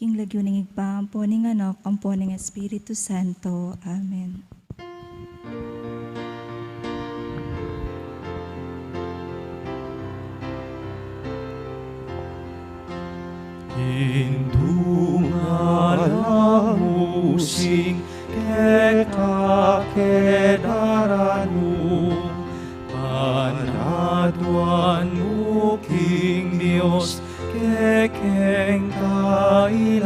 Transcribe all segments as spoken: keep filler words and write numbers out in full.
King lagyu ning Ibpa, ampo ning Anak, ampo ning Espiritu Santo. Amen. Indu nga lang using keka, kedaran mu, panatwan mu king Dios, kekeng kailangan.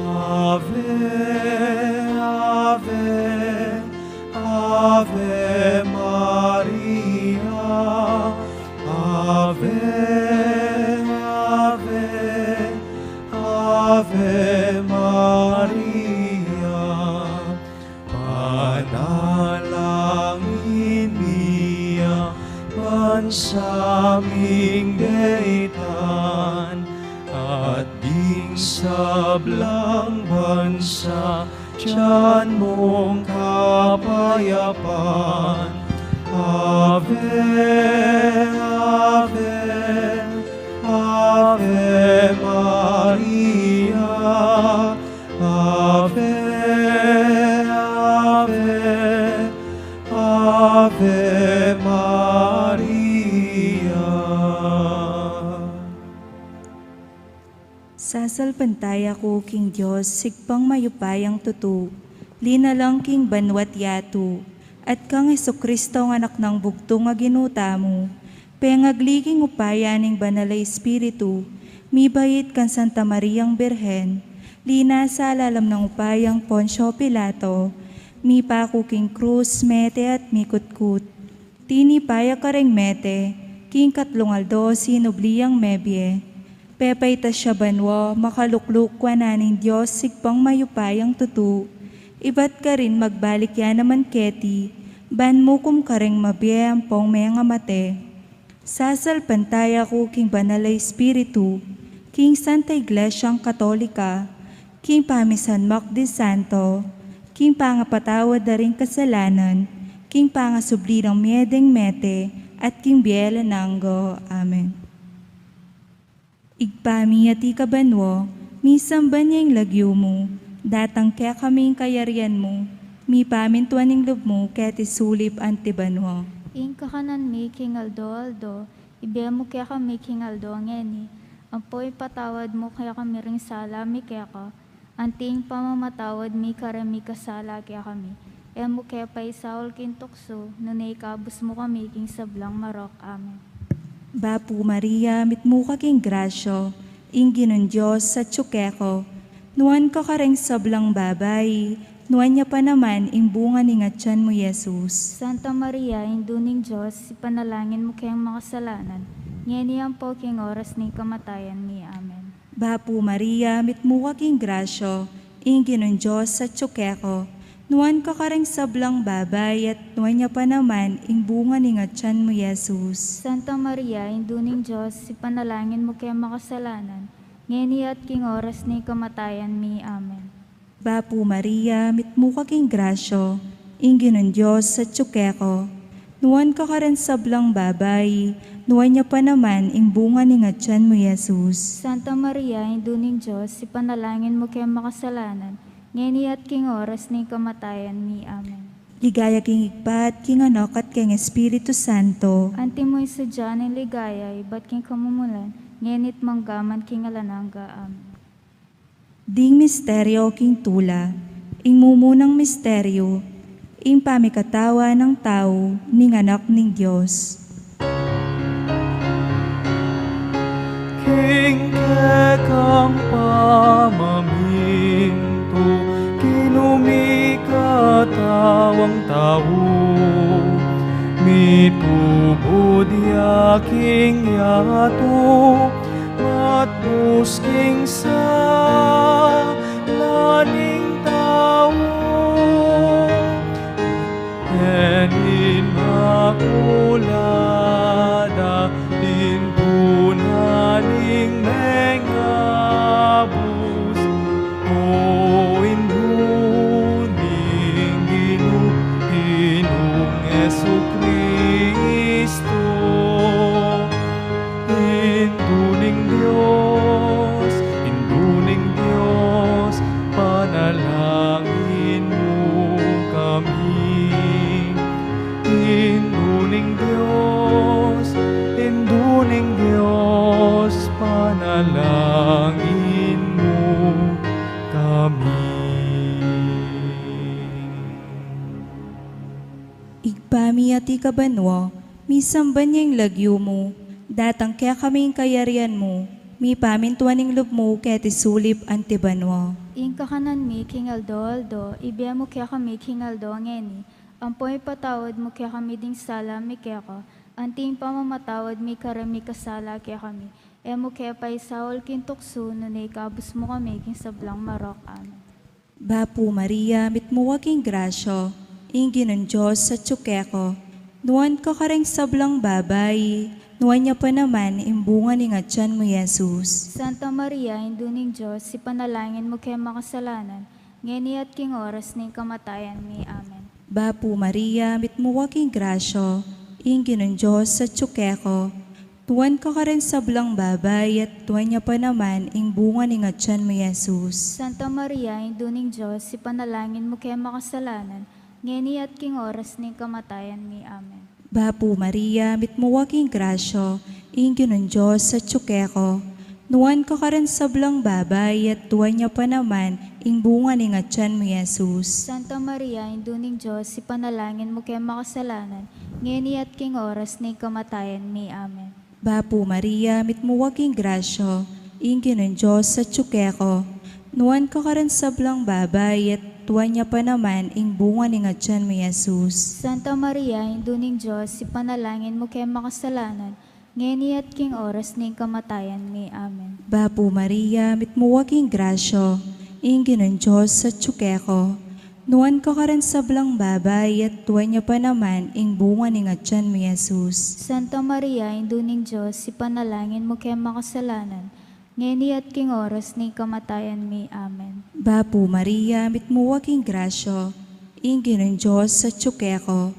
Ave, Ave, Ave Maria, Ave, Ave, Ave Maria. Panalangin mi ya bansa ming daitan, at ding sablang bansa, tiyan mung kapayapan. Ave, Ave, Ave Maria, Ave, Ave, Ave Maria. Sasalpantaya ku king Dios, Ibpang mayupayang tutu, linalang king banua't yatu, at kang Jesucristo, Anak nang bugtung a Ginu tamu, pengagli king upaya ning Banal a Espiritu, mibait kang Santa Mariang Birhen, linasa lalam nang upayang Poncio Pilato, mipaku king krus, mete at mikutkut. Tinipa ya kareng mete, king katlung aldo sinubli yang mebie. Pepaitas ya banua, makalukluk wanan ning Dios, Ibpang mayupayang tutu. Ibat karin magbalik ya naman keti, ban mukum kareng mabie ampong mengamate. Sasalpantaya ku king Banal a Espiritu, king Santa Iglesiang Katolika, king pamisanmak ding santo, king pangapatawad da ring kasalanan, king pangasubli nang mie deng mete, at king bie alang angga. Amen. Ibpa mi, atiu ka banua, misamban ya ing lagyu mu, datang kekami ing kayarian mu, mipamintuan ing lub mu, keti sulip anti banua. Ing kakanan mi king aldo-aldo, ibie mu kekami king aldo ngeni, ampo ipatawad mu kekami ring sala mi keka, anti ing pamamatawad mi kareng mikasala kekami. E mu ke paisaul king tuksu, nune ikabus mu kami king sablang marok. Amen. Bapu Maria, mitmu ka king grasya, ing Ginung Dios atyu keka, nuan ka kareng sablang babai, nuan ya pa naman ing bunga ning atyan mu, Jesus. Santa Maria, Indu ning Dios, ipanalangin mu keng makasalanan, ngeni ampo king oras ning kamatayan mi. Amen. Bapu Maria, mitmu ka king grasya, ing Ginung Dios atyu keka, nuan ka kareng sablang babai, at nuan ya pa naman ing bunga ning atyan mu, Jesus. Santa Maria, Indu ning Dios, ipanalangin mu keng makasalanan, ngeni at king oras ning kamatayan mi. Amen. Bapu Maria, mitmu ka king grasya, ing Ginung Dios atyu keka, nuan ka kareng sablang babai, nuan ya pa naman ing bunga ning atyan mu, Jesus. Santa Maria, Indu ning Dios, ipanalangin mu keng makasalanan, ngeni at king oras ning kamatayan mi. Amen. Ligaya king Ibpa, at king Anak, at king Espiritu Santo. Antimo ing sadya ning ligaya ibat king kamumulan, ngeni't manggaman king alang angga. Amen. Ding misteryo king tula. Ing mumunang misteryo, ing pamikatawa nang tau ning Anak ning Dios. King kekang pamamintu, kinumig katawang tau, mitubud ya king yatu, matbus king sala ning tau. Ing Imakulada, Indu na ning mengabus, o Indu ning Ginu, Ginung Jesucristo. Indu ning Dios, Ibpa mi, atiu ka banua, misamban ya ing lagyu mu, datang kekami ing kayarian mu, mipamintuan ing lub mu keti sulip anti banua. Ing kakanan mi king aldo-aldo, ibie mu kekami king aldo ngeni, ampo ipatawad mu kekami ding sala mi keka, anti ing pamamatawad mi karing mikasala kekami. E mu ke paisaul king tuksu, nune ikabus mu kami king sablang marok. Amen. Bapu Maria, mitmu ka king grasya, ing Ginung Dios atyu keka. Nuan ka karing sablang babai, nuan ya pa naman ing bunga ning atian mu, Jesus. Santa Maria, Indu ning Dios, ipanalangin mu ke makasalanan, ngeni at king oras ning kamatayan mi. Amen. Bapu Maria, mitmu ka king grasya, ing Ginung Dios atyu keka. Nuan ka karing sablang babai, at nuan ya pa naman ing bunga ning atian mu, Jesus. Santa Maria, Indu ning Dios, ipanalangin mu ke makasalanan, ngeni at king oras ning kamatayan mi. Amen. Bapu Maria, mitmu ka king grasya, ing Ginung Dios atyu keka. Nuan ka karing sablang babai, at nuan ya pa naman ing bunga ning atian mu, Jesus. Santa Maria, Indu ning Dios, ipanalangin mu ke makasalanan, ngeni at king oras ning kamatayan mi. Amen. Bapu Maria, mitmu ka king grasya, ing Ginung Dios atyu keka. Nuan ka karing sablang babai, at nuan ya pa naman ing bunga ning atian mu, Jesus. Santa Maria, Indu ning Dios, ipanalangin mu ke makasalanan, ngeni at king oras ning kamatayan mi. Amen. Bapu Maria, mitmu ka king grasya, ing Ginung Dios atyu keka. Nuan ka karing sablang babai, at nuan ya pa naman ing bunga ning atian mu, Jesus. Santa Maria, Indu ning Dios, ipanalangin mu ke makasalanan, ngeni at king oras ning kamatayan mi. Amen. Bapu Maria, mitmu ka king grasya, ing Ginung Dios atyu keka.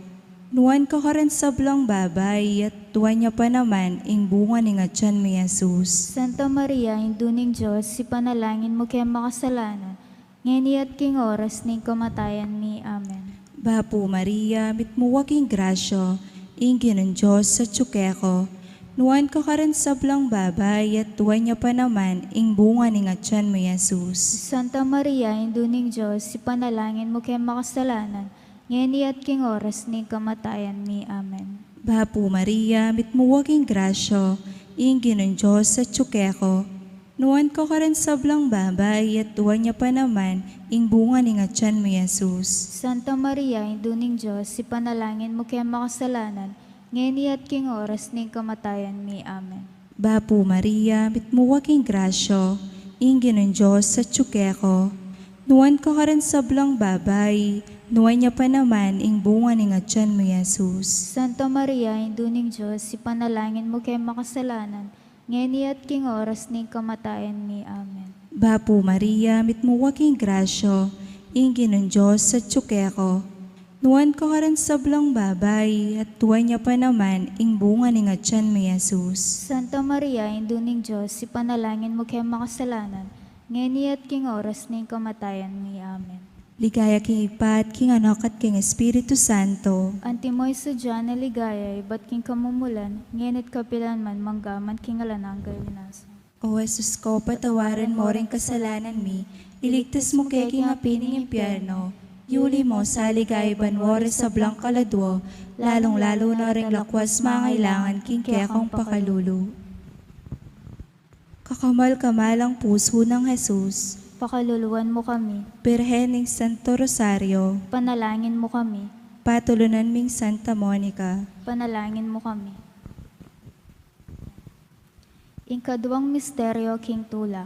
Nuan ka karing sablang babai, at nuan ya pa naman ing bunga ning atian mu, Jesus. Santa Maria, Indu ning Dios, ipanalangin mu ke makasalanan, ngeni at king oras ning kamatayan mi. Amen. Bapu Maria, mitmu ka king grasya, ing Ginung Dios atyu keka. Nuan ka karing sablang babai, at nuan ya pa naman ing bunga ning atian mu, Jesus. Santa Maria, Indu ning Dios, ipanalangin mu ke makasalanan, ngeni at king oras ning kamatayan mi. Amen. Bapu Maria, mitmu ka king grasya, ing Ginung Dios atyu keka. Nuan ka karing sablang babai, at nuan ya pa naman ing bunga ning atian mu, Jesus. Santa Maria, Indu ning Dios, ipanalangin mu ke makasalanan, ngeni at king oras ning kamatayan mi. Amen. Bapu Maria, mitmu ka king grasya, ing Ginung Dios atyu keka. Nuan ka karing sablang babai, nuan ya pa naman ing bunga ning atian mu, Jesus. Santa Maria, Indu ning Dios, ipanalangin mu ke makasalanan, ngeni at king oras ning kamatayan mi. Amen. Bapu Maria, mitmu ka king grasya, ing Ginung Dios atyu keka. Nuan ka karing sablang babai, at nuan ya pa naman ing bunga ning atian mu, Jesus. Santa Maria, Indu ning Dios, ipanalangin mu ke makasalanan, ngeni at king oras ning kamatayan mi. Amen. Ligaya king Ibpa, at king Anak, at king Espiritu Santo. Antimo ing sadya nang ligaya, ibat king kamumulan, ngeni at kapilan man, mangga man king alang angga. Ina. O Jesus ko, patawaran mo ring kasalanan mi, iligtas mu ke king api ning impyerno, yuli mo sa ligaya banua ring sablang kaladua, lalung-lalu na ring lakwas mangailangan king kekang pakalulu. Kakamal-kamalang pusu nang Jesus, pakaluluan mu kami. Birhen ning Santo Rosario, panalangin mu kami. Patulunan ming Santa Monica, panalangin mu kami. Ing kaduang misteryo king tula,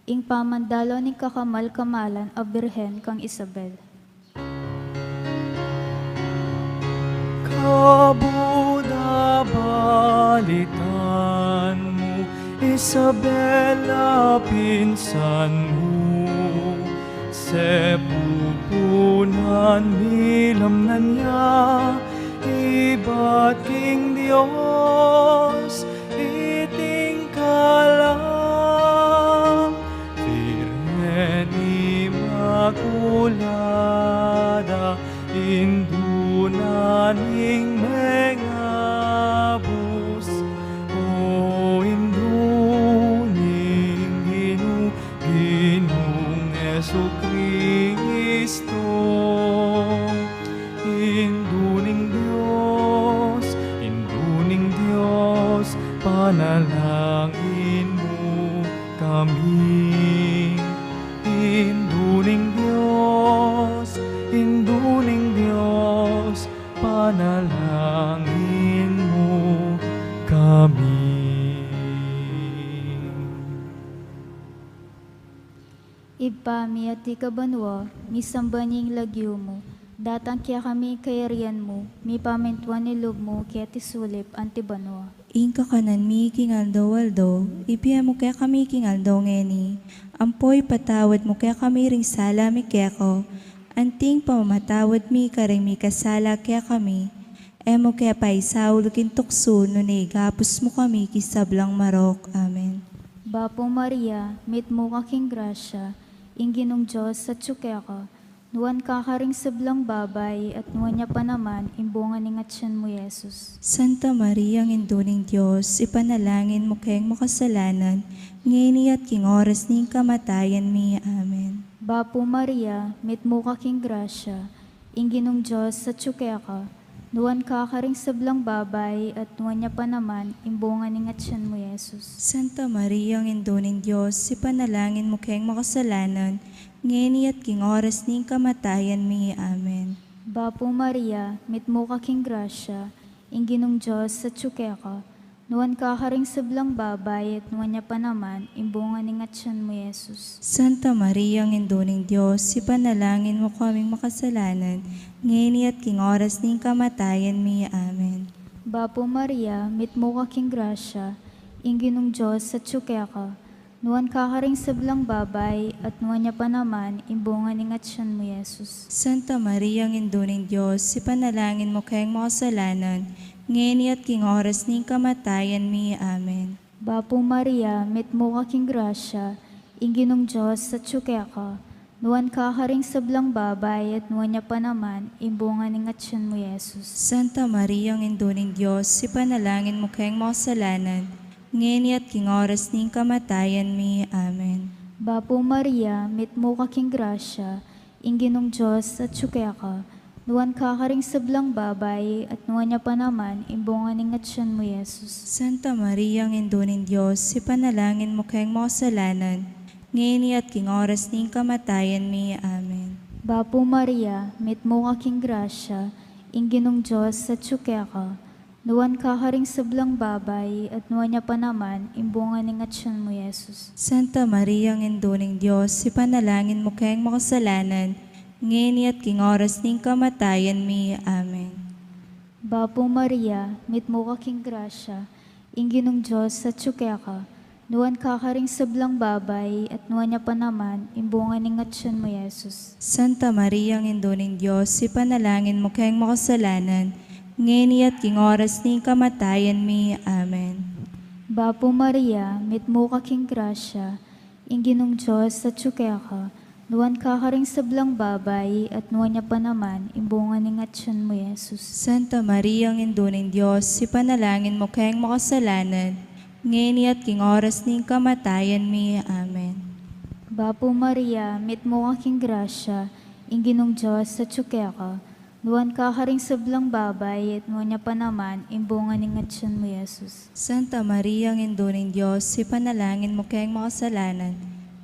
ing pamandalo ning kakamal-kamalan a Birhen kang Isabel. Kabud a balitaan mu, Isabel a pinsan mu, sepupunan milamnan ya, ibat king Dios iting kalam. Birhen Imakulada, Indu na ning mengabus, o Indu ning Ginu, Ginung Jesucristo. Kristo, Indu ning Dios, Indu ning Dios, panalangin mu kami. Indu ning Dios, Indu ning Dios, panalangin mu kami. Ibpa mi, atiu ka banua, misamban ya ing lagyu mu, datang kekami ing kayarian mu, mipamintuan ing lub mu keti sulip anti banua. Ing kakanan mi king aldo-aldo, ibie mu kekami king aldo ngeni, ampo ipatawad mu kekami ring sala mi keka, anti ing pamamatawad mi karing mikasala kekami, e mu ke paisaul king tuksu, nune ikabus mu kami king sablang marok. Amen. Bapu Maria, mitmu ka king grasya, ing Ginung Dios atyu keka, nuan ka karing sablang babai, at nuan ya pa naman ing bunga ning atyan mu, Jesus. Santa Maria, Indu ning Dios, ipanalangin mu keng makasalanan, ngeni at king oras ning kamatayan mi. Amen. Bapu Maria, mitmu ka king grasya, ing Ginung Dios atyu keka, nuan ka karing sablang babai, at nuan ya pa naman ing bunga ning atyan mu, Jesus. Santa Maria, Indu ning Dios, ipanalangin mu keng makasalanan, ngeni at king oras ning kamatayan mi. Amen. Bapu Maria, mitmu ka king grasya, ing Ginung Dios atyu keka, nuan ka karing sablang babai, at nuan ya pa naman ing bunga ning atyan mu, Jesus. Santa Maria, Indu ning Dios, ipanalangin mu kaming makasalanan, ngeni at king oras ning kamatayan mi. Amen. Bapu Maria, mitmu ka king grasya, ing Ginung Dios atyu keka, nuan ka karing sablang babai, at nuan ya pa naman ing bunga ning atyan mu, Jesus. Santa Maria, Indu ning Dios, ipanalangin mu keng makasalanan, ngeni at king oras ning kamatayan mi. Amen. Bapu Maria, mitmu ka king grasya, ing Ginung Dios atyu keka, nuan ka karing sablang babai, at nuan ya pa naman ing bunga ning atyan mu, Jesus. Santa Maria, Indu ning Dios, ipanalangin mu keng makasalanan, ngeni at king oras ning kamatayan mi. Amen. Bapu Maria, mitmu ka king grasya, ing Ginung Dios atyu keka, nuan ka karing sablang babai, at nuan ya pa naman ing bunga ning atyan mu, Jesus. Santa Maria, Indu ning Dios, ipanalangin mu keng makasalanan, ngeni at king oras ning kamatayan mi. Amen. Bapu Maria, mitmu ka king grasya, ing Ginung Dios atyu keka, nuan ka karing sablang babai, at nuan ya pa naman ing bunga ning atyan mu, Jesus. Santa Maria, Indu ning Dios, ipanalangin mu keng makasalanan, ngeni at king oras ning kamatayan mi. Amen. Bapu Maria, mitmu ka king grasya, ing Ginung Dios atyu keka, nuan ka karing sablang babai, at nuan ya pa naman ing bunga ning atyan mu, Jesus. Santa Maria, Indu ning Dios, ipanalangin mu keng makasalanan, ngeni at king oras ning kamatayan mi. Amen. Bapu Maria, mitmu ka king grasya, ing Ginung Dios atyu keka, nuan ka karing sablang babai, at nuan ya pa naman ing bunga ning atyan mu, Jesus. Santa Maria, Indu ning Dios, ipanalangin mu keng makasalanan, ngeni at king oras ning kamatayan mi. Amen. Bapu Maria, mitmu ka king grasya, ing Ginung Dios atyu keka, nuan ka karing sablang babai, at nuan ya pa naman ing bunga ning atyan mu, Jesus. Santa Maria, Indu ning Dios, ipanalangin mu keng makasalanan,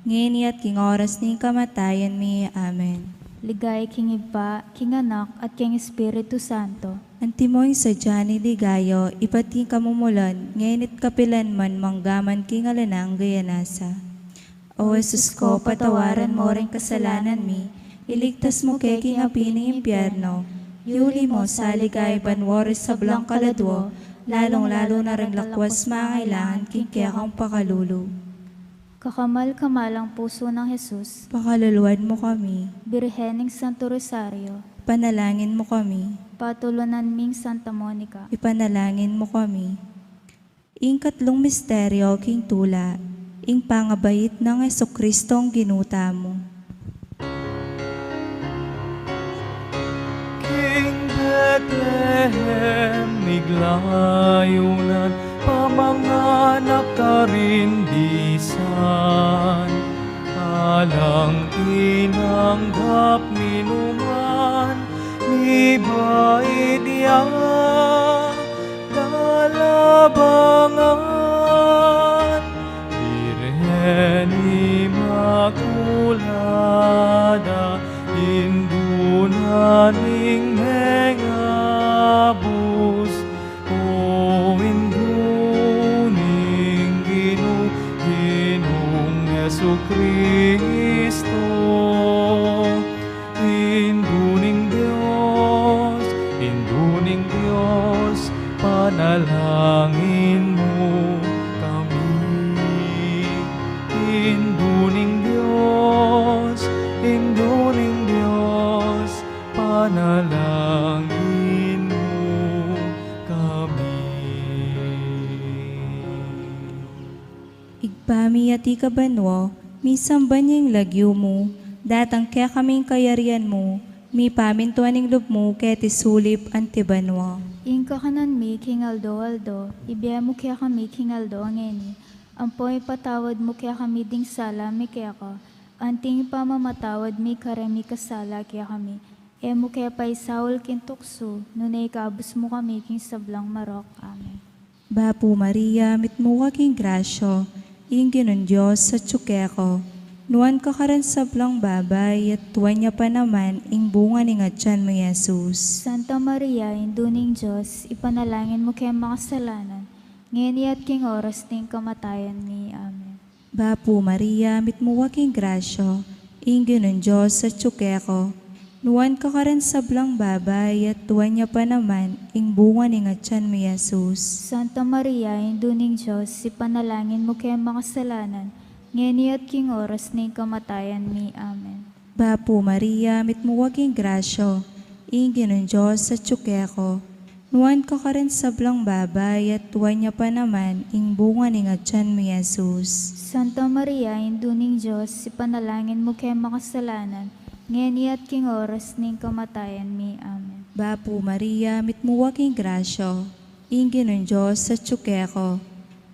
ngeni at king oras ning kamatayan mi. Amen. Ligaya king Ibpa, king Anak, at king Espiritu Santo. Antimo ing sadya ning ligaya, ibat king kamumulan, ngeni at kapilan man, mangga man king alang angga. Amen. O Jesus ko, patawaran mo ring kasalanan mi, iligtas mu ke king api ning impyerno, yuli mo sa king banua ring sablang kaladua, lalung-lalu na ring lakwas mangailangan king kekang pakalulu. Kakamal-kamalang pusu nang Jesus, pakaluluan mu kami. Birhen ning Santo Rosario, ipanalangin mu kami. Patulunan ming Santa Monica, ipanalangin mu kami. Ing katlung misteryo king tula, ing pangabait nang Jesucristong Ginu tamu. King Bethlehem miglayunan, pamanganak karin disan. Alang tinanggap mi numan, mibait ya talabangan. Birhen Imakulada, Indu na ning mengabus, o Indu ning Ginu, Ginung Jesucristo. Indu ning Dios, Indu ning Dios, panalangin mu kami. Indu ning Dios, Indu ning Dios, panalangin mu kami. Ibpa mi atiu ka banua, misamban ya ing lagyu mu, datang kekami ing kayarian mu, mipamintuan ing lub mu keti sulip anti banua. Ing kakanan mi king aldo-aldo, ibie mu kekami king aldo ngeni, ampo ipatawad mu kekami ding sala mi keka, anti ing pamamatawad mi kareng mikasala kekami, e mu ke paisaul king tuksu, nune ikabus mu kami king sablang marok. Amen. Bapu Maria, mitmu ka king grasya, ing Ginung Dios atyu keka. Nuan ka karing sablang babai, at nuan ya pa naman ing bunga ning atyan mu, i Jesus. Santa Maria, Indu ning Dios, ipanalangin mu keng makasalanan, ngeni at king oras ning kamatayan mi. Amen. Bapu Maria, mitmu ka king grasya, ing Ginung Dios atyu keka. Nuan ka karing sablang babai, at nuan ya pa naman ing bunga ning atyan mu, i Jesus. Santa Maria, Indu ning Dios, ipanalangin mu keng makasalanan, ngeni at king oras ning kamatayan mi. Amen. Bapu Maria, mitmu ka king grasya, ing Ginung Dios atyu keka. Nuan ka karing sablang babai, at nuan ya pa naman ing bunga ning atyan mu, i Jesus. Santa Maria, Indu ning Dios, ipanalangin mu keng makasalanan, ngeni at king oras ning kamatayan mi. Amen. Bapu Maria, mitmu ka king grasya, ing Ginung Dios atyu keka.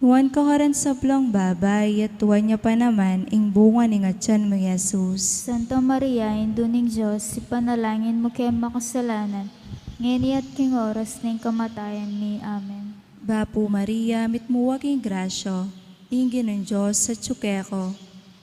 Nuan ka karing sablang babai, at nuan ya pa naman ing bunga ning atyan mu, i Jesus. Santa Maria, Indu ning Dios, ipanalangin mu keng makasalanan, ngeni at king oras ning kamatayan mi. Amen. Bapu Maria, mitmu ka king grasya, ing Ginung Dios atyu keka.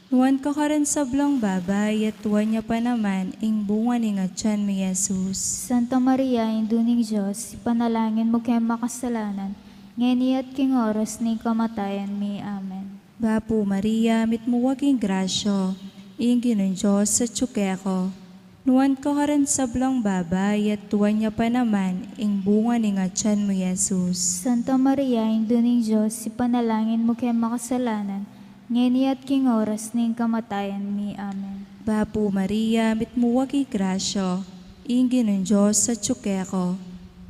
Nuan ka karing sablang babai, at nuan ya pa naman ing bunga ning atyan mu, i Jesus. Santa Maria, Indu ning Dios, ipanalangin mu keng makasalanan, ngeni at king oras ning kamatayan mi. Amen. Bapu Maria, mitmu ka king grasya, ing Ginung Dios atyu keka. Nuan ka karing sablang babai, at nuan ya pa naman ing bunga ning atyan mu, i Jesus. Santa Maria, Indu ning Dios, ipanalangin mu keng makasalanan, ngeni at king oras ning kamatayan mi. Amen. Bapu Maria, mitmu ka king grasya, ing Ginung Dios atyu keka.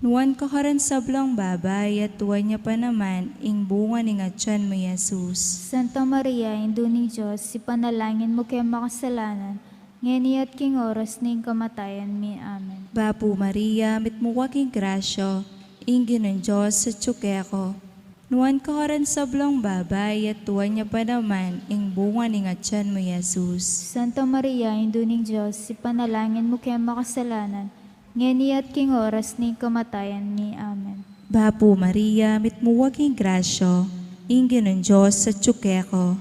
Nuan ka karing sablang babai, at nuan ya pa naman ing bunga ning atyan mu, i Jesus. Santa Maria, Indu ning Dios, ipanalangin mu keng makasalanan, ngeni at king oras ning kamatayan mi. Amen. Bapu Maria, mitmu ka king grasya, ing Ginung Dios atyu keka. Nuan ka karing sablang babai, at nuan ya pa naman ing bunga ning atyan mu, i Jesus. Santa Maria, Indu ning Dios, ipanalangin mu keng makasalanan, ngeni at king oras ning kamatayan mi. Amen. Bapu Maria, mitmu ka king grasya, ing Ginung Dios atyu keka.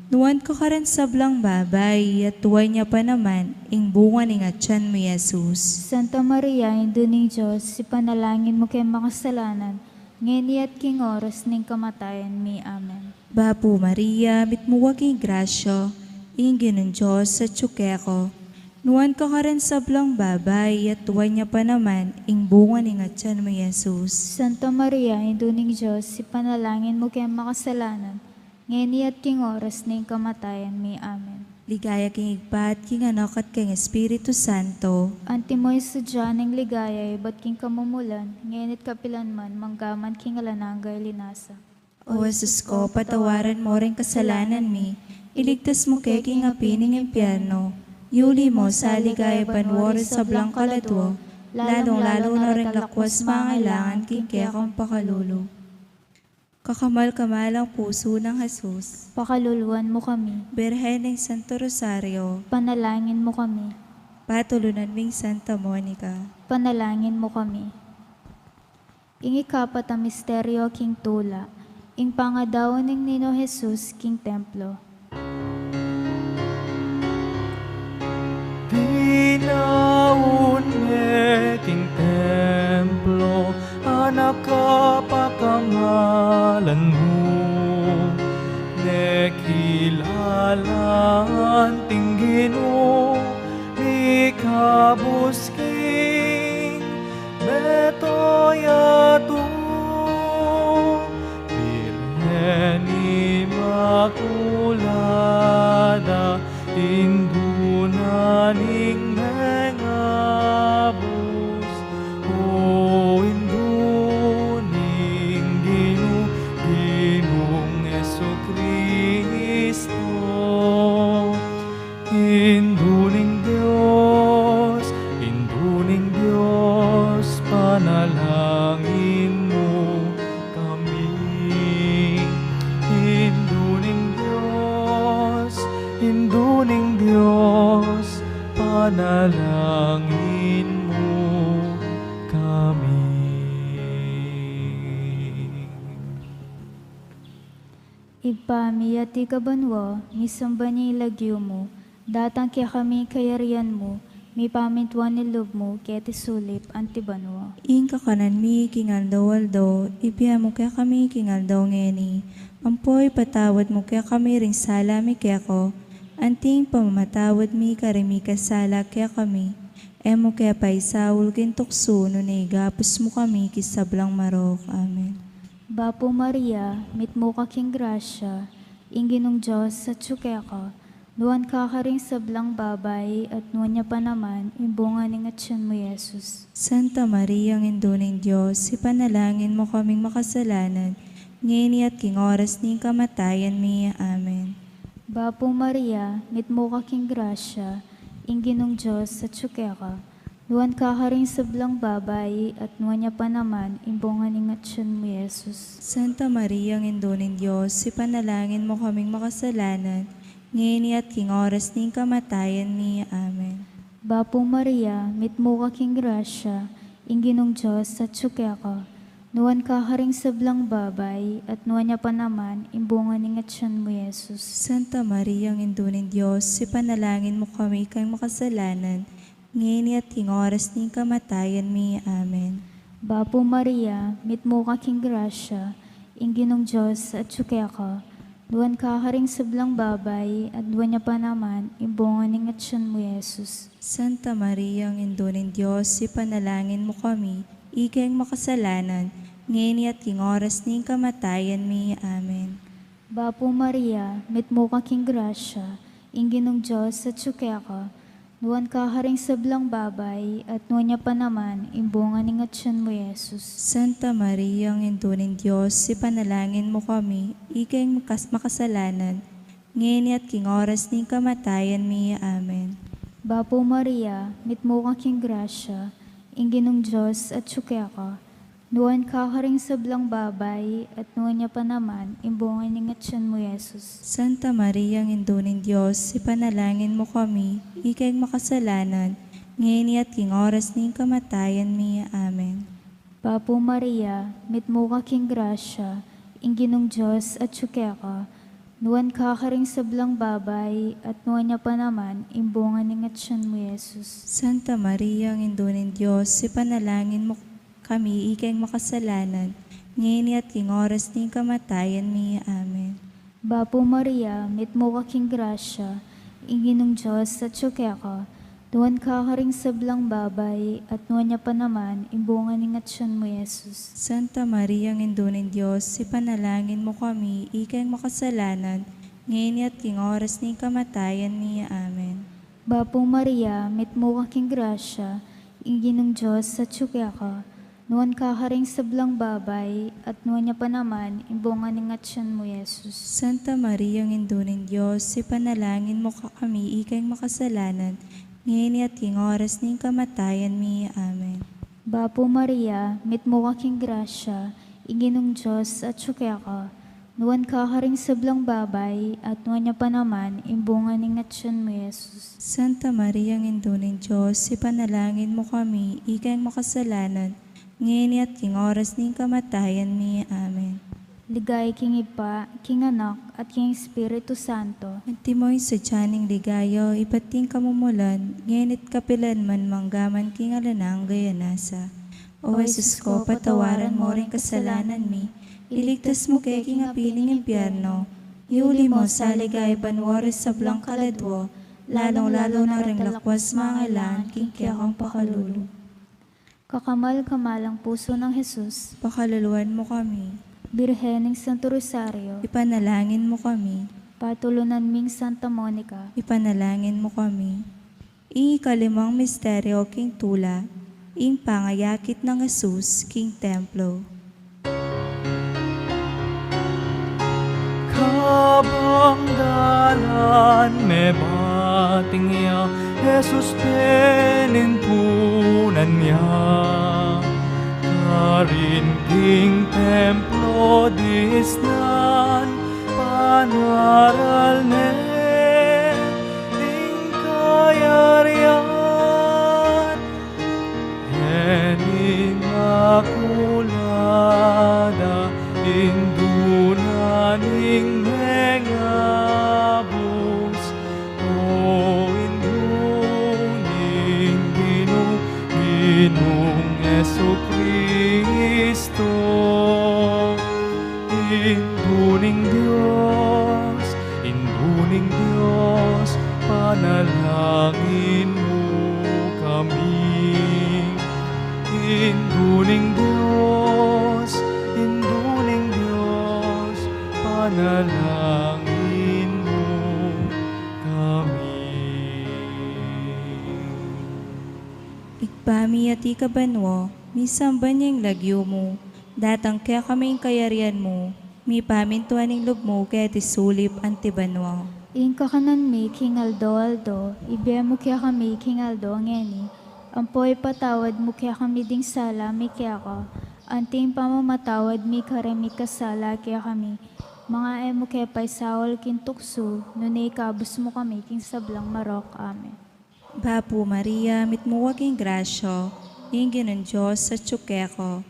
Nuan ka karing sablang babai, at nuan ya pa naman ing bunga ning atyan mu, i Jesus. Santa Maria, Indu ning Dios, ipanalangin mu keng makasalanan, ngeni at king oras ning kamatayan mi. Amen. Bapu Maria, mitmu ka king grasya, ing Ginung Dios atyu keka. Nuan ka karing sablang babai, at nuan ya pa naman ing bunga ning atyan mu, i Jesus. Santa Maria, Indu ning Dios, ipanalangin mu keng makasalanan, ngeni at king oras ning kamatayan mi. Amen. Ligaya king Ibpa, at king Anak, at king Espiritu Santo. Antimo ing sadya ning ligaya ibat king kamumulan, ngeni at kapilan man, manggaman king alang angga. Linasa. O Jesus ko, patawaran mo ring kasalanan mi, iligtas mu ke king api ning impyerno, yuli mo sa ligaya banua ring sablang kaladua, lalung-lalu na ring lakwas mangailangan king kekang pakalulu. Kakamal-kamalang pusu nang Jesus, pakaluluan mu kami. Birhen ning Santo Rosario, panalangin mu kami. Patulunan ming Santa Monica, panalangin mu kami. Ing ikapat a misteryo king tula, ing pangadaun ning Niño Jesus king templo. Dinaun me king templo, anak a pakamalan mu, nekilalan ting Ginu, mikabus king meto yatu, Birhen Imakulada, Indu na ning mengabus, o Indu ning Ginu, Ginung Jesucristo. Indu ning Dios, Indu ning Dios, panalangin mu kami. Indu ning Dios, Indu ning Dios, panalangin mu kami. Ibpa mi, atiu ka banua, misamban ya ing lagyu mu, datang kekami ing kayarian mu, mipamintuan ing lub mu, keti sulip anti banua. Ing kakanan mi king aldo-aldo, ibie mu kekami king aldo ngeni, ampo ipatawad mu kekami ring sala mi keka, anti ing pamamatawad mi karing mikasala kekami, e mu ke paisaul king tuksu, nune ikabus mu kami king sablang marok. Amen. Bapu Maria, mitmu ka king grasya, ing Ginung Dios atyu keka, nuan ka karing sablang babai, at nuan ya pa naman ing bunga ning atyan mu, Jesus. Santa Maria, Indu ning Dios, ipanalangin mu kaming makasalanan, ngeni at king oras ning kamatayan mi. Amen. Bapu Maria, mitmu ka king grasya, ing Ginung Dios atyu keka, nuan ka karing sablang babai, at nuan ya pa naman ing bunga ning atyan mu, Jesus. Santa Maria, Indu ning Dios, ipanalangin mu kaming makasalanan, ngeni at king oras ning kamatayan mi. Amen. Bapu Maria, mitmu ka king grasya, ing Ginung Dios atyu keka, nuan ka karing sablang babai, at nuan ya pa naman ing bunga ning atyan mu, Jesus. Santa Maria, Indu ning Dios, ipanalangin mu kami kang makasalanan, ngeni at king oras ning kamatayan mi. Amen. Bapu Maria, mitmu ka king grasya, ing Ginung Dios atyu keka, nuan ka karing sablang babai, at nuan ya pa naman ing bunga ning atyan mu, Jesus. Santa Maria, Indu ning Dios, ipanalangin mu kami, ikeng makasalanan, ngeni at king oras ning kamatayan mi. Amen. Bapu Maria, mitmu ka king grasya, ing Ginung Dios atyu keka, nuan ka karing sablang babai, at nuan ya pa naman ing bunga ning atyan mu, Jesus. Santa Maria, Indu ning Dios, ipanalangin mu kami, ikeng makas-, makasalanan, ngeni at king oras ning kamatayan mi. Amen. Bapu Maria, mitmu ka king grasya, ing Ginung Dios atyu keka, nuan ka karing sablang babai, at nuan ya pa naman ing bunga ning atyan mu, Jesus. Santa Maria, Indu ning Dios, ipanalangin mu kami, ikeng makasalanan, ngeni at king oras ning kamatayan mi. Amen. Bapu Maria, mitmu ka king grasya, ing Ginung Dios atyu keka, nuan ka karing sablang babai, at nuan ya pa naman ing bunga ning atyan mu, Jesus. Santa Maria, Indu ning Dios, ipanalangin mu kami, ikeng makasalanan, ngeni at king oras ning kamatayan mi. Amen. Bapu Maria, mitmu ka king grasya, ing Ginung Dios atyu keka, nuan ka karing sablang babai, at nuan ya pa naman ing bunga ning atyan mu, Jesus. Santa Maria, Indu ning Dios, ipanalangin mu kami, ikeng makasalanan, ngeni at king oras ning kamatayan mi. Amen. Bapu Maria, mitmu ka king grasya, ing Ginung Dios atyu keka, nuan ka karing sablang babai, at nuan ya pa naman ing bunga ning atyan mu, Jesus. Santa Maria, Indu ning Dios, ipanalangin mu kami, ikeng makasalanan, ngeni at king oras ning kamatayan mi. Amen. Bapu Maria, mitmu ka king grasya, Ing Ginung Dios atyu keka, nuan ka karing sablang babai, at nuan ya pa naman ing bunga ning atyan mu, Jesus. Santa Maria, Indu ning Dios, ipanalangin mu kami, ikeng makasalanan, ngeni at king oras ning kamatayan mi. Amen. Ligaya king Ibpa, king Anak, at king Espiritu Santo. Antimo ing sadya ning ligaya, ibat king kamumulan, ngeni't kapilan man, manggaman king alang angga. Amen. O Jesus ko, patawaran mo ring kasalanan mi, iligtas mu ke king api ning impyerno, iuli mo sa ligaya banua ring sablang kaladua, lalung-lalu na ring lakwas mangailangan king kekang pakalulu. Kakamal-kamalang pusu nang Jesus, pakaluluan mu kami. Birhen ning Santo Rosario, ipanalangin mu kami. Patulunan ming Santa Monica, ipanalangin mu kami. Ing ikalimang misteryo king tula, ing pangayakit nang Jesus king templo. Kabang dalan mebating ya, Jesus penintunan ya. Karin king templo disnan panaral ne ing kayarian. Ing Imakulada, Indu na ning mengabus, o Indu ning Ginu, Ginung Jesucristo. Indu ning Dios, Indu ning Dios, panalangin mu kami. Indu ning Dios, Indu ning Dios, panalangin mu kami. Ibpa mi, atiu ka banua, misamban ya ing lagyu mu, datang kekami ing kayarian mu, mipamintuan ing lub mu keti sulip anti banua. Ing kakanan mi king aldo-aldo, ibie mu kekami king aldo ngeni, ampo ipatawad mu kekami ding sala mi keka, anti ing pamamatawad mi karing mikasala kekami. Manga e mu ke paisaul king tuksu, nune ikabus mu kami king sablang marok. Amen. Bapu Maria, mitmu ka king grasya, ing Ginung Dios atyu keka.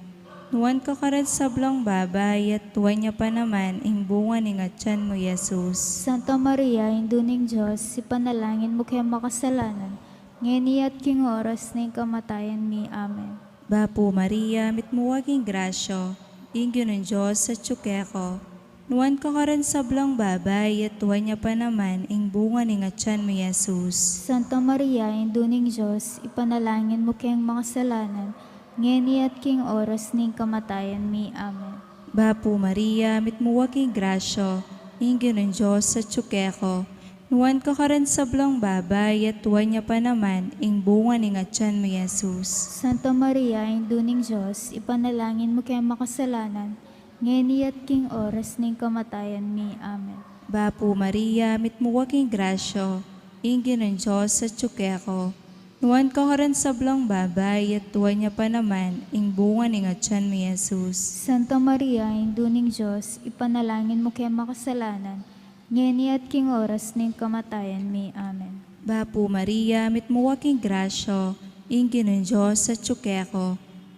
Nuan ka karing sablang babai, at nuan ya pa naman ing bunga ning atian mu, i Jesus. Santa Maria, Indu ning Dios, ipanalangin mu keng makasalanan, ngeni at king oras ning kamatayan mi. Amen. Bapu Maria, mitmu ka king grasya, ing Ginung Dios atyu keka. Nuan ka karing sablang babai, at nuan ya pa naman ing bunga ning atian mu, i Jesus. Santa Maria, Indu ning Dios, ipanalangin mu keng makasalanan, ngeni at king oras ning kamatayan mi. Amen. Bapu Maria, mitmu ka king grasya, ing Ginung Dios atyu keka. Nuan ka karing sablang babai, at nuan ya pa naman ing bunga ning atian mu, i Jesus. Santa Maria, Indu ning Dios, ipanalangin mu keng makasalanan, ngeni at king oras ning kamatayan mi. Amen. Bapu Maria, mitmu ka king grasya, ing Ginung Dios atyu keka. Nuan ka karing sablang babai, at nuan ya pa naman ing bunga ning atian mu, i Jesus. Santa Maria, Indu ning Dios, ipanalangin mu keng makasalanan, ngeni at king oras ning kamatayan mi. Amen. Bapu Maria, mitmu ka king grasya, ing Ginung Dios atyu keka.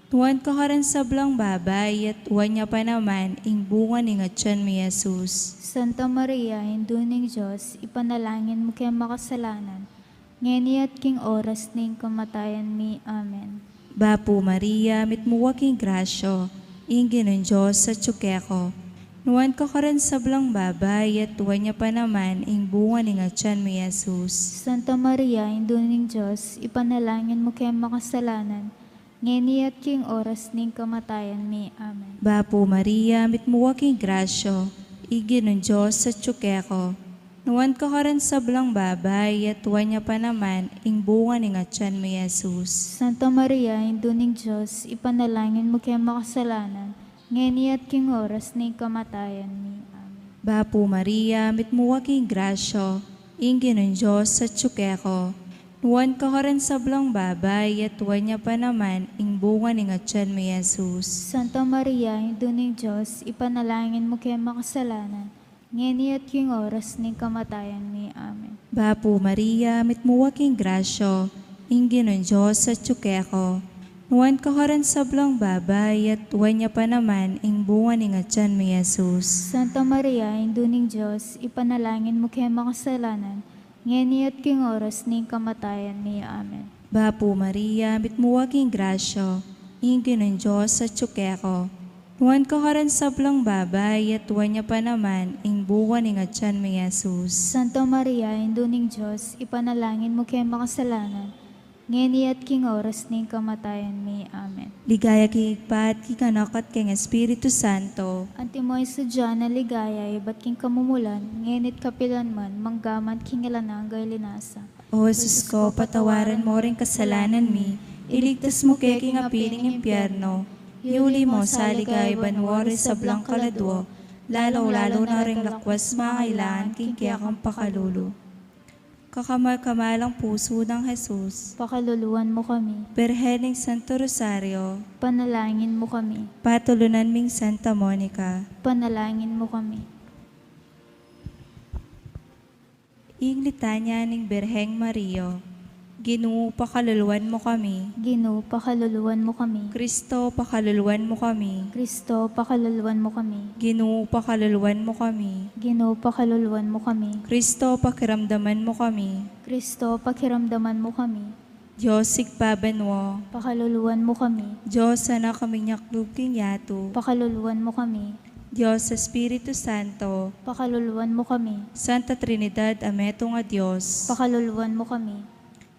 Nuan ka karing sablang babai, at nuan ya pa naman ing bunga ning atian mu, i Jesus. Santa Maria, Indu ning Dios, ipanalangin mu keng makasalanan, ngeni at king oras ning kamatayan mi. Amen. Bapu Maria, mitmu ka king grasya, ing Ginung Dios atyu keka. Nuan ka karing sablang babai, at nuan ya pa naman ing bunga ning atian mu, i Jesus. Santa Maria, Indu ning Dios, ipanalangin mu keng makasalanan, ngeni at king oras ning kamatayan mi. Amen. Bapu Maria, mitmu ka king grasya, ing Ginung Dios atyu keka. Nuan ka karing sablang babai, at nuan ya pa naman ing bunga ning atian mu, i Jesus. Santa Maria, Indu ning Dios, ipanalangin mu keng makasalanan, ngeni at king oras ning kamatayan mi. Amen. Bapu Maria, mitmu ka king grasya, ing Ginung Dios atyu keka. Nuan ka karing sablang babai, at nuan ya pa naman ing bunga ning atian mu, Jesus. Santa Maria, Indu ning Dios, ipanalangin mu keng makasalanan, ngeni at king oras ning kamatayan mi. Amen. Bapu Maria, mitmu ka king grasya, ing Ginung Dios atyu keka. Nuan ka karing sablang babai, at nuan ya pa naman ing bunga ning atian mu, Jesus. Santa Maria, Indu ning Dios, ipanalangin mu keng makasalanan, ngeni at king oras ning kamatayan mi. Amen. Bapu Maria, mitmu ka king grasya, ing Ginung Dios atyu keka. Nuan ka karing sablang babai, at nuan ya pa naman ing bunga ning atian mu, Jesus. Santa Maria, Indu ning Dios, ipanalangin mu keng makasalanan, ngeni at king oras ning kamatayan mi. Amen. Ligaya king Ibpa, at king Anak, at king Espiritu Santo. Antimo ing sadya nang ligaya ibat king kamumulan, ngeni at kapilan man, mangga man king alang angga. Linasa. O Jesus ko, patawaran mo ring kasalanan mi, iligtas mu ke king api ning impyerno, iuli mo sa ligaya banua ring sablang kaladua, lalu-lalu na ring lakwas mangailangan king kekang pakalulu. Kakamal-kamalang pusu nang Jesus. Pakaluluan mu kami. Birhen ning Santo Rosario. Panalangin mu kami. Patulunan ming Santa Monica. Panalangin mu kami. Ing litanya ning Birheng Maria. Ginu, pakaluluan mu kami. Ginu, pakaluluan mu kami. Kristo, pakaluluan mu kami. Kristo, pakaluluan mu kami. Ginu, pakaluluan mu kami. Ginu, pakaluluan mu kami. Kristo, pakiramdaman mu kami. Kristo, pakiramdaman mu kami. Dios Ibpa banua. Pakaluluan mu kami. Dios Anak a minyaklub king yatu. Pakaluluan mu kami. Dios Espiritu Santo. Pakaluluan mu kami. Santa Trinidad a metung a Dios. Pakaluluan mu kami.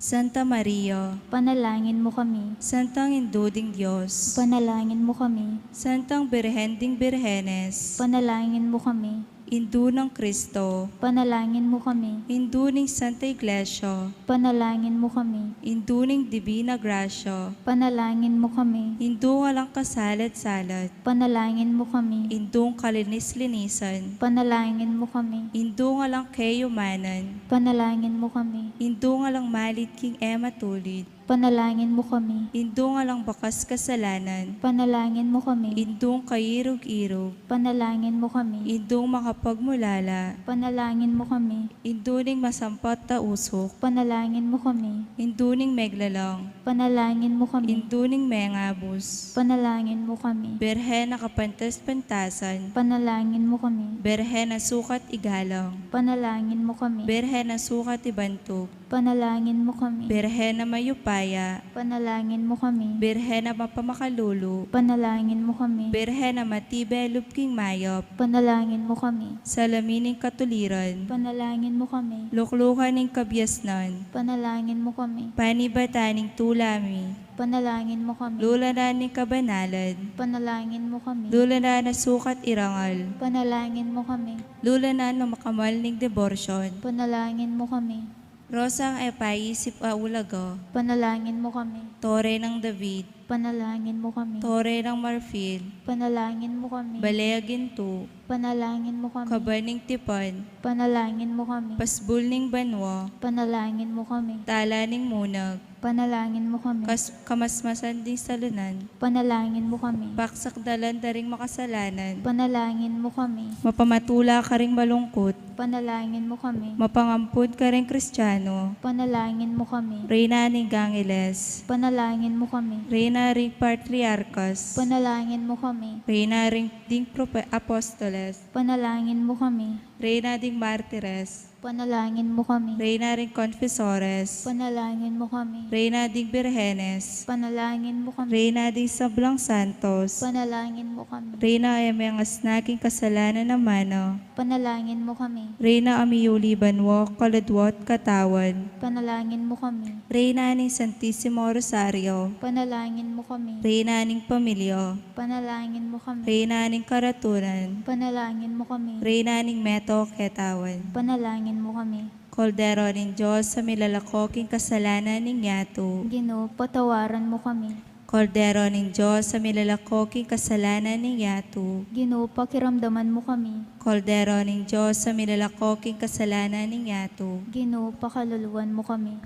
Santa Maria. Panalangin mu kami. Santang Indu ding Dios. Panalangin mu kami. Santang Birhen ding Birhenes. Panalangin mu kami. Indu nang Kristo. Panalangin mu kami. Indu ning Santa Iglesia. Panalangin mu kami. Indu ning Divina Gracia. Panalangin mu kami. Indung alang kasalat-salat. Panalangin mu kami. Indung kalinis-linisan. Panalangin mu kami. Indung alang kayumanan. Panalangin mu kami. Indung alang malit king e matulid. Panalangin mu kami. Indung alang bakas kasalanan. Panalangin mu kami. Indung kairug-irug. Panalangin mu kami. Indung makapagmulala. Panalangin mu kami. Indu ning masampat a usuk. Panalangin mu kami. Indu ning meglalang. Panalangin mu kami. Indu ning mengabus. Panalangin mu kami. Birhen a kapantas-pantasan. Panalangin mu kami. Birhen a sukat igalang. Panalangin mu kami. Birhen a sukat ibantug. Panalangin mu kami. Birhen a mayupaya. Panalangin mu kami. Birhen a mapamakalulu. Panalangin mu kami. Birhen a matibe lub king mayap. Panalangin mu kami. Salamin ning katuliran. Panalangin mu kami. Luklukan ning kabiasnan. Panalangin mu kami. Panibatan ning tula mi. Panalangin mu kami. Lulanan ning kabanalan. Panalangin mu kami. Lulanan a sukat irangal. Panalangin mu kami. Lulanan a makamal ning deborsyon. Panalangin mu kami. Rosang e paisip a ulaga. Panalangin mu kami. Tore nang David. Panalangin mu kami. Tore nang marfil. Panalangin mu kami. Bale a gintu. Panalangin mu kami. Kaban ning tipan. Panalangin mu kami. Pasbul ning banua. Panalangin mu kami. Tala ning munag. Panalangin mu kami. Kas-, kamasmasan ding salunan. Panalangin mu kami. Paksakdalan da ring makasalanan. Panalangin mu kami. Mapamatula karing malungkut. Panalangin mu kami. Mapangampun karing Kristiano. Panalangin mu kami. Reyna ning Angeles. Panalangin mu kami. Reyna ring Patriarkas. Panalangin mu kami. Reyna ring ding prope-, Apostoles. Panalangin mu kami. Reyna ding Martires. Panalangin mu kami. Reyna ring Konfesores. Panalangin mu kami. Reyna ding Birhenes. Panalangin mu kami. Reyna ding sablang santos. Panalangin mu kami. Reyna a e mengasna king kasalanan a mana. Panalangin mu kami. Reyna a miyuli banua, kaladua at katawan. Panalangin mu kami. Reyna ning Santisimo Rosario. Panalangin mu kami. Reyna ning pamilya. Panalangin mu kami. Reyna ning karatunan. Panalangin mu kami. Reyna ning meto a ketawan. Panalangin mu kami. Kordero ning Dios a milalako king kasalanan ning yatu. Ginu, patawaran mu kami. Kordero ning Dios a milalako king kasalanan ning yatu. Ginu, pakiramdaman mu kami. Kordero ning Dios a milalako king kasalanan ning yatu. Ginu, pakaluluan mu kami.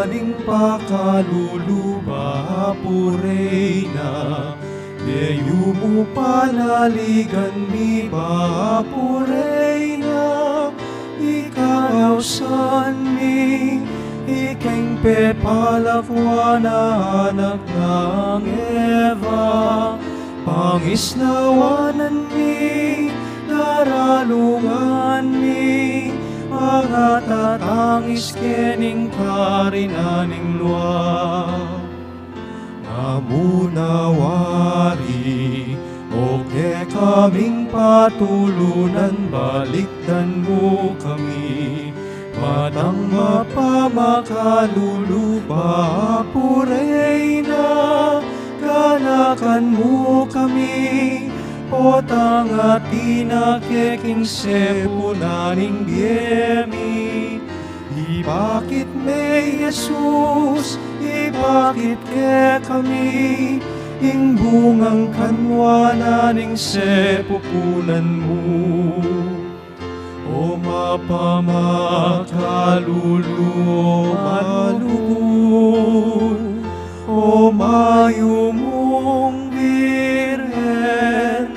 ning pakalulu, Bapu Reyna, e yu mu panaligan mi, Bapu Reyna, ikang ausan mi, ikeng pepalakwan a anak nang Eva, pangisnawanan mi, daralungan mi, pangatatangis ke ning karinan ning lua. Ngamuna wari, o kekaming patulunan, balikdan mu kami, matang mapamakalulu, Bapu Reyna, ganakan mu kami, potang atin a ke king sepunan ning bie mi. Ipakit me Jesus, ipakit kekami ing bungang kanwanan ning sepupunan mu. O mapamakalulu, o malugud, o mayumung Birhen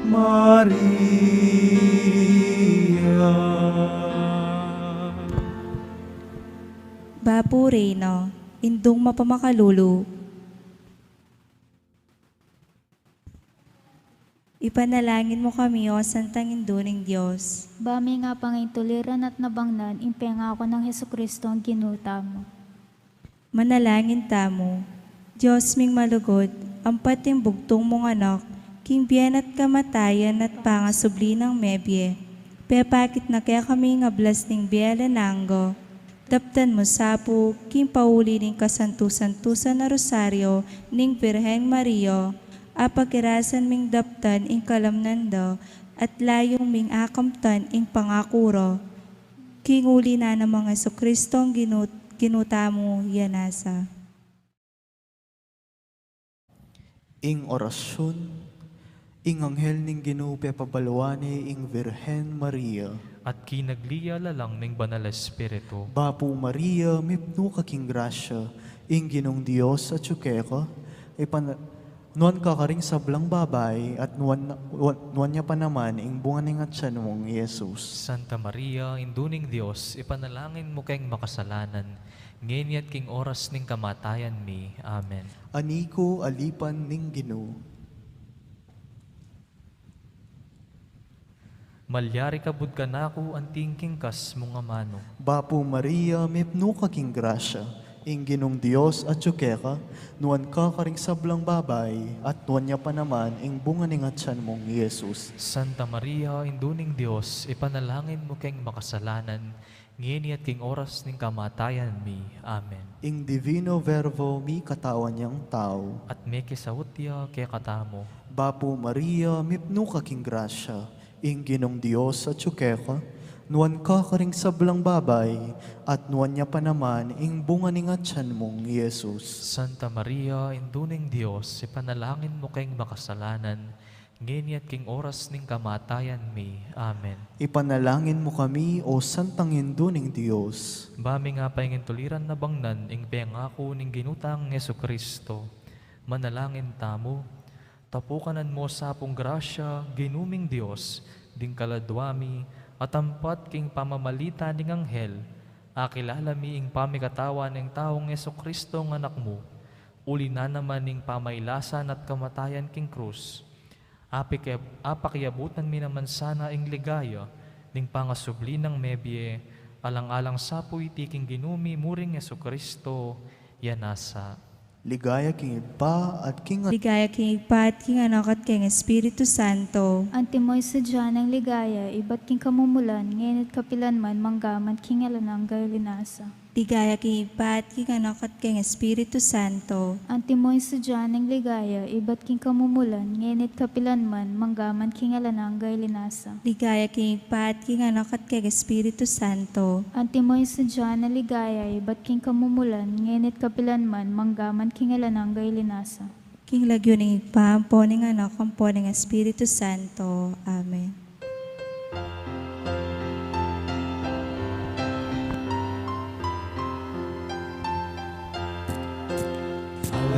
Maria. Bapu Reyna, Indung mapamakalulu. Ipanalangin mu kami, o Santang Indu ning Dios. Ba mi nga pangintuliran at nabangnan ing pengaku nang Jesucristo a Ginu tamu. Manalangin tamu. Dios ming malugud, ampat ing bugtung mung Anak, king bie na at kamatayan at pangasubli nang mebie, pepakit na kekami ing ablas ning bie alang angga. Daptan mu sa pu king pauli ning kasantu-santusan a Rosario ning Birhen Maria, apakirasan ming daptan ing kalamnan da at layun ming akamtan ing pangaku ra. King uli na namang Jesucristo a Ginu, Ginu tamu, ya nasa. Ing orasyun. Ing anghel ning Ginu pepabaluan ne ing Birhen Maria. At kinagli ya lalang ning Banal a Espiritu. Bapu Maria, mipnu ka king grasya, ing Ginung Dios atyu keka, ipan-, nuan ka karing sablang babai, at nuan, nuan ya pa naman ing bunga ning atyan mung Jesus. Santa Maria, Indu ning Dios, ipanalangin mu keng makasalanan, ngeni at king oras ning kamatayan mi. Amen. Ani ku, alipan ning Ginu. Malyari kabud kanaku anting king kas mung amanu. Bapu Maria, mipnu ka king grasya, ing Ginung Dios atyu keka, nuan ka karing sablang babai, at nuan ya pa naman ing bunga ning atyan mung Jesus. Santa Maria, Indu ning Dios, ipanalangin mu keng makasalanan, ngeni at king oras ning kamatayan mi. Amen. Ing Divino Verbo mikatawan yang tau. At mekisaut ya kekatamu. Bapu Maria, mipnu ka king grasya, ing Ginung Dios atyu keka, nuan ka karing sablang babai, at nuan ya pa naman ing bunga ning atyan mung Jesus. Santa Maria, Indu ning Dios, ipanalangin mu keng makasalanan, ngeni at king oras ning kamatayan mi. Amen. Ipanalangin mu kami, o Santang Indu ning Dios. Ba mi nga pangintuliran nabangnan ing pengaku ning Ginu tang Jesucristo. Manalangin tamu. Tapukanan mu sa pung grasya, Ginu ming Dios, ding kaladua mi, at ampat king pamamalita ning anghel, akilala mi ing pamikatawan ning taung Jesucristo a Anak mu, uli na naman ning pamailasan at kamatayan king krus. Apike-, apakiabutan mi naman sana ing ligaya ning pangasubli nang mebie, alang-alang sa pu iti king Ginu mi muring Jesucristo, ya nasa. Ligaya king Ibpa at king Ligaya king Ibpa at king Anak at king Espiritu Santo. Antimo ing sadya nang ligaya, ibat king kamumulan, ngeni at kapilan man, mangga man king alang angga. Linasa. Ligaya king Ibpa at king Anak at king Espiritu Santo. Antimo ing sadya nang ligaya, ibat king kamumulan, ngeni at kapilan man, mangga man king alang angga. Linasa. Ligaya king Ibpa at king Anak at king Espiritu Santo. Antimo ing sadya nang ligaya, ibat king kamumulan, ngeni at kapilan man, mangga man king alang angga. Linasa. King lagyu ning Ibpa, ampo ning Anak, ampo ning Espiritu Santo. Amen.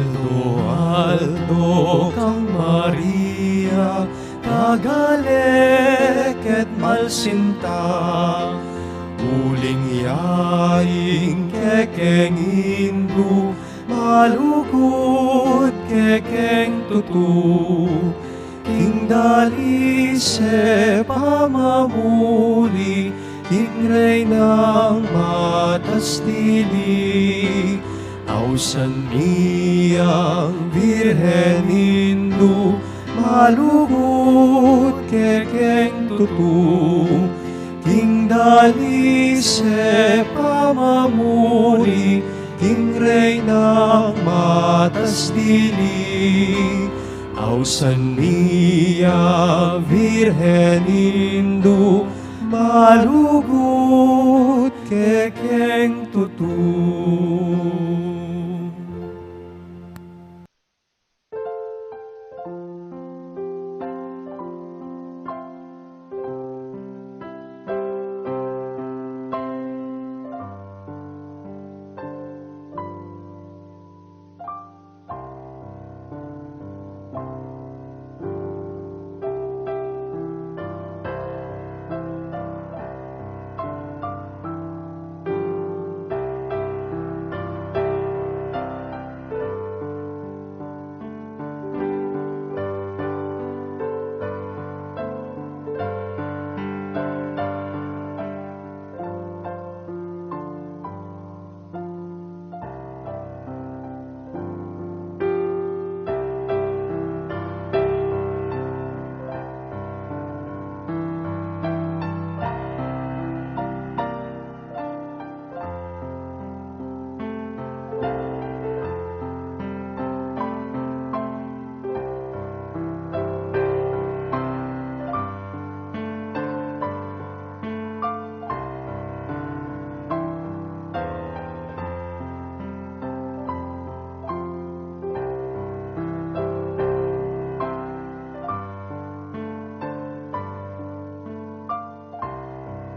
Aldo-aldo kang Maria, tagaleked malsinta, uling ya ing kekeng Indu, malugud kekeng tutu. King dalise pamamuli, king Reynang matas dili, ausan mi yang Birhen Indu, malugud kekeng tutu. King dalise pamamuli, king Reynang matas dili, ausan mi yang Birhen Indu, malugud kekeng tutu.